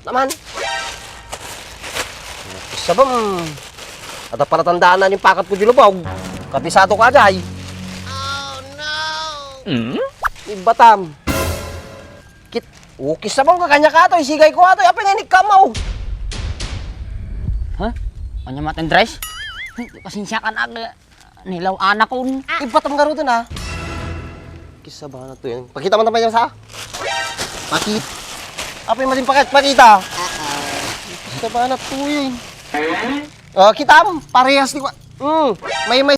naman. Sabam. At palatandaan na yung pakat ko di lubaw. Kabisado ka dyan. Oh no! Ibatam. Ukis sabang ka kanya ka to. Isigay ko ato. Apa nga kamaw. Ha? Kanya matin dress? Pasensya ka na nilaw anak ko. Ibatam ka rin ha. Kisa ba na to yan? Pakita mo naman yan sa? Apa yung maling pakita? Kisa ba na to yun? Kita mo, parehas di ko. May.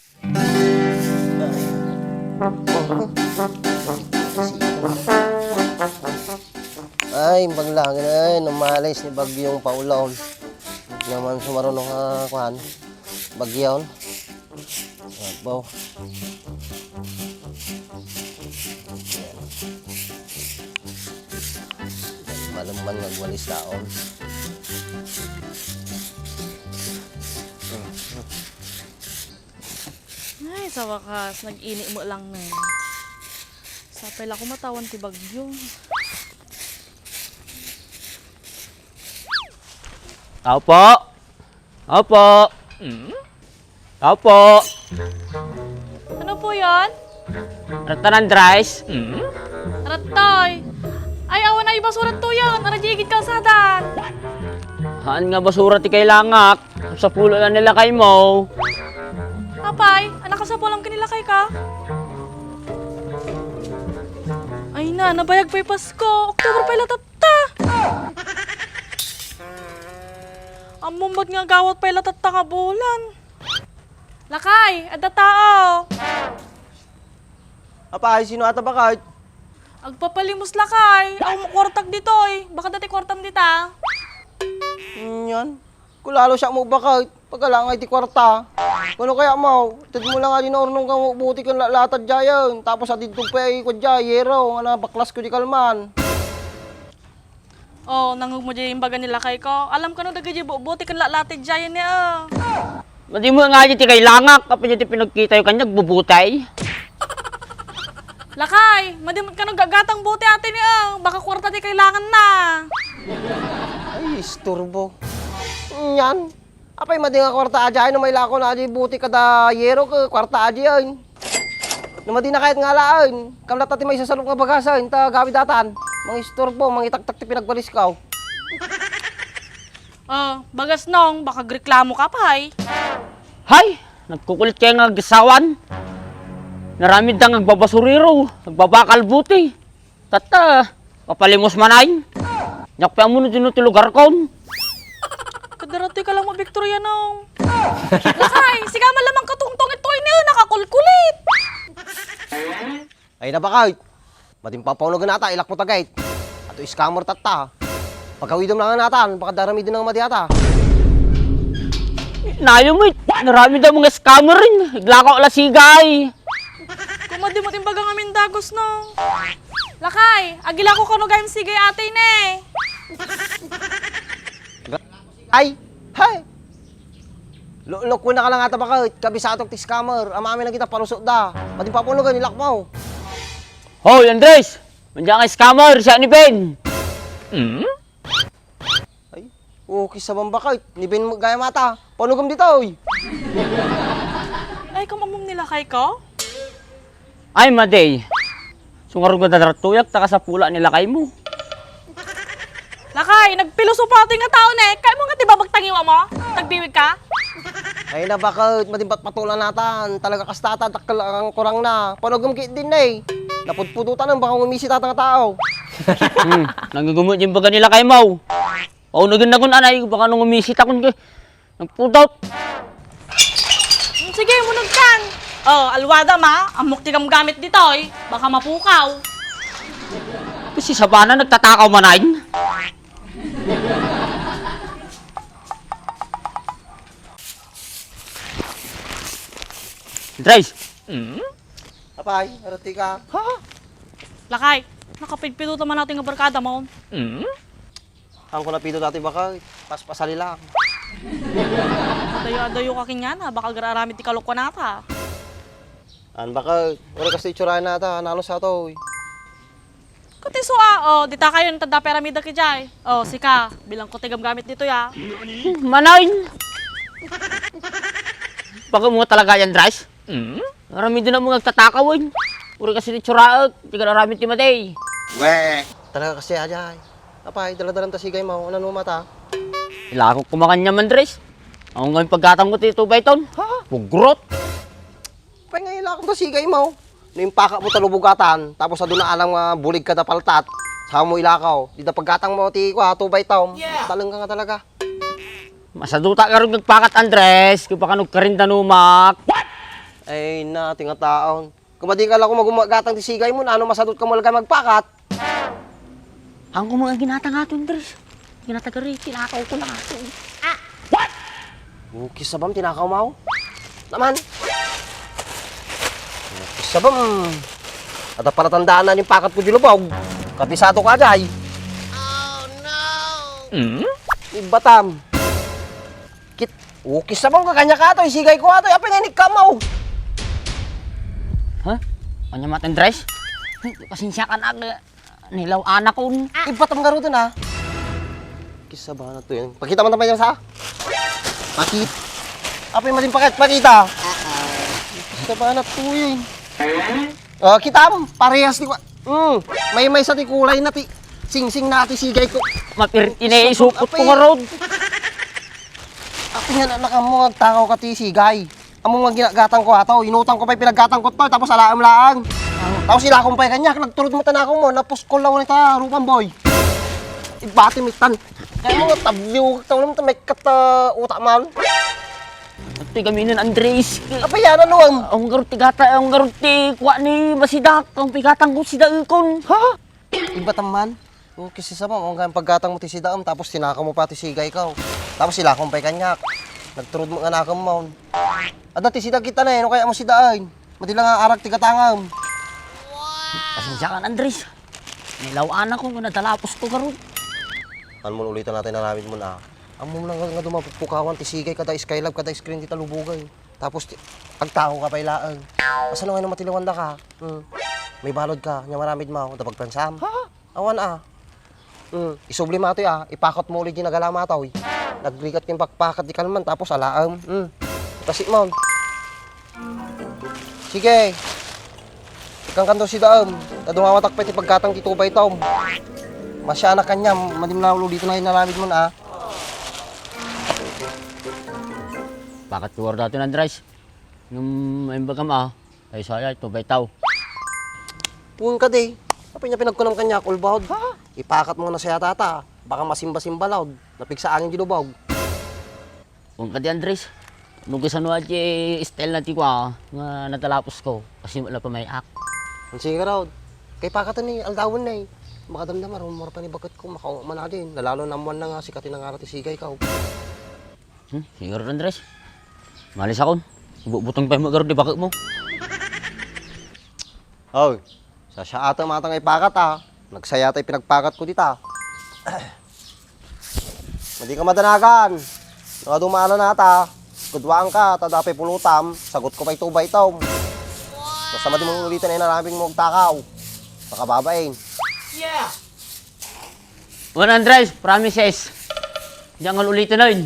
Ay, baglangin ay, numalis ni Bagyong Paulaw. Naman sumarunong kuhan. Bagyaw. Abaw. Malaman nagwalis taon. Ay, sa wakas, nag-ini mo lang na. Sapay lang kumatawan ti Bagyo. Opo. Opo. Opo. Ano po yon? Ratanan dress? Ratay! Ay, awan na ibasurat to yan. Arajigit kalsadan. Haan nga basura ti kailangak? Sa pulo na nila kay mo. Apay, anak ka sa pulang kinilakay ka. Ay na, nabayag pa'y Pasko. Oktober pa'y latata. Ang mumbag nga gawat pa'y latata ka bulan. Lakay, adda tao. Apa, sino ata ba kahit? Agpapalimos lakay. Aw mo kwartag dito eh. Baka dati kwartam dita. Yan. Kung lalo siya mo ba kahit? Pagkalangay ti kwarta. Kano kaya mo? Tad mo lang nga din ornong kang buti kang latad dyan. Tapos atid ko pa ko dyan, yero. Nga na, baklas ko di kalman. Oh, nangug mo dyan yung baga nila kay ko. Alam ka no, dagay buti kang latid dyan niya. Madi mo nga dyan ti kailangak. Kapag dyan ti pinagkita yung kanya, bubutay. Lakay, madimot ka no gagatang buti atin niya. Baka kwarta di kailangan na. Ay, isturbo. Yan. Apay mading nga kwarta adya ay may lako na adya buti kada yero ka kwarta adya ay. Namadi na kahit nga laan. Kamlat ati may sasalok nga bagasan ta gawid datan. Mga isturbo, mga itaktak ti pinagbalis ka. Oh, bagas nong, baka reklamo ka pa ay. Hay! Nagkukulit kaya nga gasawan. Naramid na nagbabasuriro. Nagbabakal buti. Tata, papalimos manay. Nyakpa mo na din ti lugar ko. Kadarati ka lang ma-Victoria nong. Lakay, siga malamang katungtong ito ay niya, nakakulkulit. Ay na ba kahit? Mating papaunogan nata, ilak mo tagayt. Ato iskamor tata. Pagkawidom lang natan, baka darami din ang madiyata. Nayo mo, naramid na mga scammer rin. Iglakaw ala sigay. Kumadimot yung bagang amin dagos nong. Lakay, agila ko kano gayam sigay atay ne. Ay! Hay! Lok ko na ka lang ata ba kahit? Kabisatong ti scammer. Amami na kita palusot da. Mating papaunogan, ilak mo. Hoy, Andres! Mandiyan ka scammer, siya ni Ben. Ay, okay sa bamba kahit. Ni Ben gaya mata. Paunogam dito, oy. Ay, kamamom nila kay ko? Ay, Maday. Sungarog na daratuyag, taka sa pula nila kay mo. Lakay, nagpilosopato nga tao ne. Kaya mo nga diba magtangiwa mo? Nagbiwig ka? Ay na ba kahit? Mating patpatulan natan. Talaga kastata, takal ang kurang na. Paunogam kit din na eh. Napudpudutan ng baka umisi tatang tao. Nagagumot yung baga nila kay mo. O, nagin na kun anay, baka nung umisit akong nagpudot. Sige, munod kan. Oh, alwada ma. Amok tikam gamit dito eh. Baka mapukaw. Kasi sa bana nagtatakaw manayin. Andres! Apay, arati ka. Ha? Lakay, nakapigpito naman natin nga barkada mo. Ang ko napito dati baka paspasali lang. Adayo-adayo ka kinyana. Baka gararamit ti kalok ko nata. An baka, wala kasi itsurahan nata, nalo sa to. Kuti so di ta kayo tanda piramida ki jay. Sika, bilang ko tigam gamit dito ya. Manain! Baka mo talaga yan, Dres? Marami din ang mga tatakawin. Uri kasi ni Tsuraag, tiga narami ti Maday. Talaga kasi ajay. Apay, daladalam ta sigay mo. Ano no mata? Ila ako kumakanya man, Dres. Ang ngayon pagkatang ko tito Bayton. Ha? Pugrot. Apay ngayon lang akong ta sigay mo. No yung paka mo talubugatan. Tapos sa doon na alam nga bulig ka na paltat. Saka mo ilakaw. Di na pagkatang mo ti ko ha, 2 by taom. Talang ka nga talaga. Masaduta ka rin nagpakat, Andres. Kaya pa ka rin tanumak. Ay na, tinga taon. Kumadi ka lang kung magumagatang ti sigay mo na ano masadot ka mo lang magpakat. Ang mga ginata nga ito, Andres. Ginata ka rin, tinakaw ko lang ito. Ukis sabam, tinakaw mo. Naman. Ukis sabam. At palatandaan na yung pakat ko di lubaw. Kapisado ka ajay. Ibatam. Kit, ukis sabam ka kanya ka ito. Isigay ko ito. Apin nga ka mo. Ha? Kanya mat, Andres? Pasensya ka na. Nilaw anak ko. Ibatam ka rin ha. Ukis sabam na ito yun. Pakita mo naman yan sa. Pakit. Apin mo din pakita. Ukis sabam na ito yun. Kitam, parehas ni ko. May sa ti kulay na ti. Sing-sing na ti sigay ko. Mapirit inaisupot ko nga road. Ako nga anak mo agtakaw ka ti sigay. Amo nga ginagatang ko ato, inutang ko pa pinaggatang ko to, tapos alaam laang. Tapos sila akong pay kanya, nagturod mo tanako mo, napuskol lang ta, rupan boy. Ibati mitan. Kaya mo nga tabliw, tawag mo may kata utak man. At gaminin, Andres. Apa yan, ano ang? Ang garuti gata, ang garuti kuha ni Masidak. Ang pigatang ko si Daikon. Ha? Iba taman. Okay, si Sama, ang paggatang mo ti si Daam, tapos tinaka mo pa ti sigay ka. Tapos sila akong pay kanya. Nagturod mo nga nakam mo. Ada ti sida kita na, ano kaya mo si Daan? Madilang nga arak ti katangam. Pasensya ka, Andres. Nilaw anak ko, nadalapos ko karon. Ano mo ulitan natin na namin mo na. Ang mo lang nga dumapukawan ti sigay kada skylab kada screen ti talubugay. Tapos agtao ka pa ilaan. Asa no nga matiliwan da ka? May balod ka, nya maramid mo da pagpansam. Ha? Awan isubli mato ya, ipakot mo ulit yung nagalama taw. Nagligat yung pakpakat di kalman tapos alaam. Tasik mo. Sige. Ikang kanto si Daam. Dadungawatak pa ti pagkatang ti tubay taw. Masya na kanya, madim na ulo dito na inalamid mo na. Bakit ko dati ng Andres? Nung may bagam ay saya, ito bay tao. Puwing ka di. Kapag niya pinagkulang kanya, kulbahod. Ha? Ipakat mo na siya tata. Baka masimba-simba loud. Napigsa angin dinubawg. Kung ka di, Andres, nung gusto nung style natin ko nga natalapos ko. Kasi wala pa may act. Ang sige raw. Kay pakatan ni Aldawan na eh. Makadamdamar, umar pa ni bakit ko makauman na din. Lalo namuan na nga si Katinangara ti sigay ka. Siguro, Andres. Malis ako. Butong pa yung magaro di bakit mo. Oh, sa siya ata matang ipakat Nagsaya tayo pinagpakat ko dita. Hindi ka madanagan. Nakadumana na ta. Kudwaan ka, tadapay pulutam. Sagot ko pa ito ba ito. Basta madi mong ulitin ay naraming mo takaw. Makababain. Well, Andres, promises. Diyan ulitin na yun.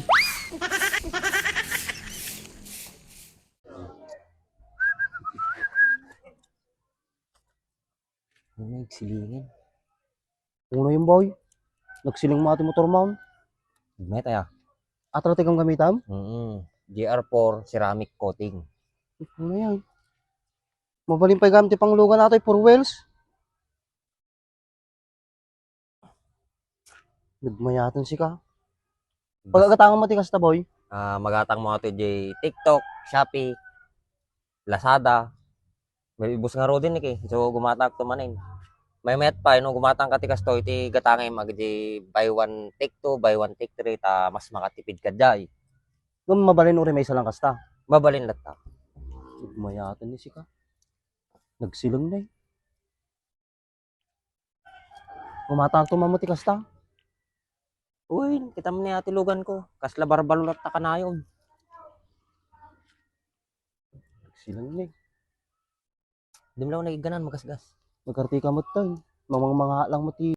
Nagsilingin. Uno yung boy. Nagsiling mo ating motor mount. Met ya. Atro tikang gamitam. GR4 ceramic coating. Ano yan? Mabaling pa gamit pang lugan natin for wheels. Nagmayatan si ka. Pagkakatangan mo tikas ta boy. Magatang mo ato di TikTok, Shopee, Lazada. May ibus nga ro din So gumatak to manin. May met pa no gumatang ka tikas to iti gatangay mag di buy one take two, buy one take three ta mas makatipid ka jay. Gum mabalin uri may isa lang kasta. Babalin latta. Nagmayatan ni si ka. Nagsilang na eh. Gumatang to mamuti kasta. Uy, kita mo ni ati lugan ko. Kasla barbalot ta kanayon. Nagsilang na eh. Di mo lang nagiganan magasgas. Nagkartika mo tayo. Mamang mga lang mo ti